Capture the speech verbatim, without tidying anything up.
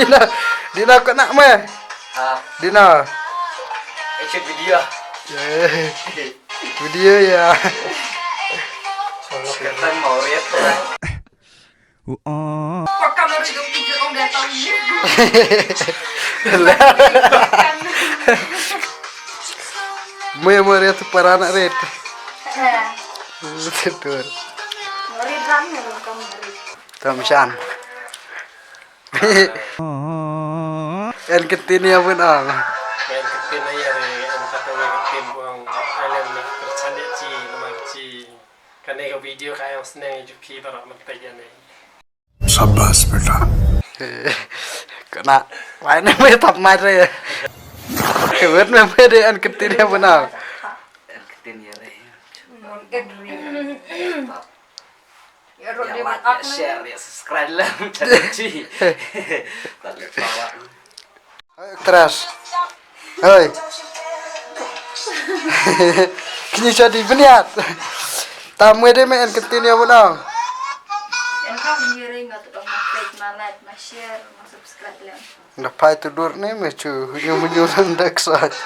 Dina, Dina, kena me? Ha. Dina. Action video. Eh, video ya. Kata mau lihat orang. Pakam harus dong tiga orang datang. Mo mo ria tu para anak rit. Tidur. Ngeri ram ya, bukan ngeri. Tam shan. En ketin ya pun ang. En ketin ya re, en kata ya ketin buang. Alen na kerchan ya ci, lemar ci. Kane ka video ka yang seneng juki barak mentai ya ne. Sabas beta. Kena. Wai ne me tap mai re. Wet me me de en ketin ya pun ang. En ketin ya re. Mon edri. Ya, like, ya, share, ya, subscribe lah. Macam tu. Tak lupa, Wak. Hai, Tras. Hoi. Kini jadi beniat. Tamu dia main ketin ya pun ang. Yang kau mengiring atau dong ma like, ma share, ma subscribe lah. Dah pai tu dur ni me cu, hunyu hunyu rendak sat.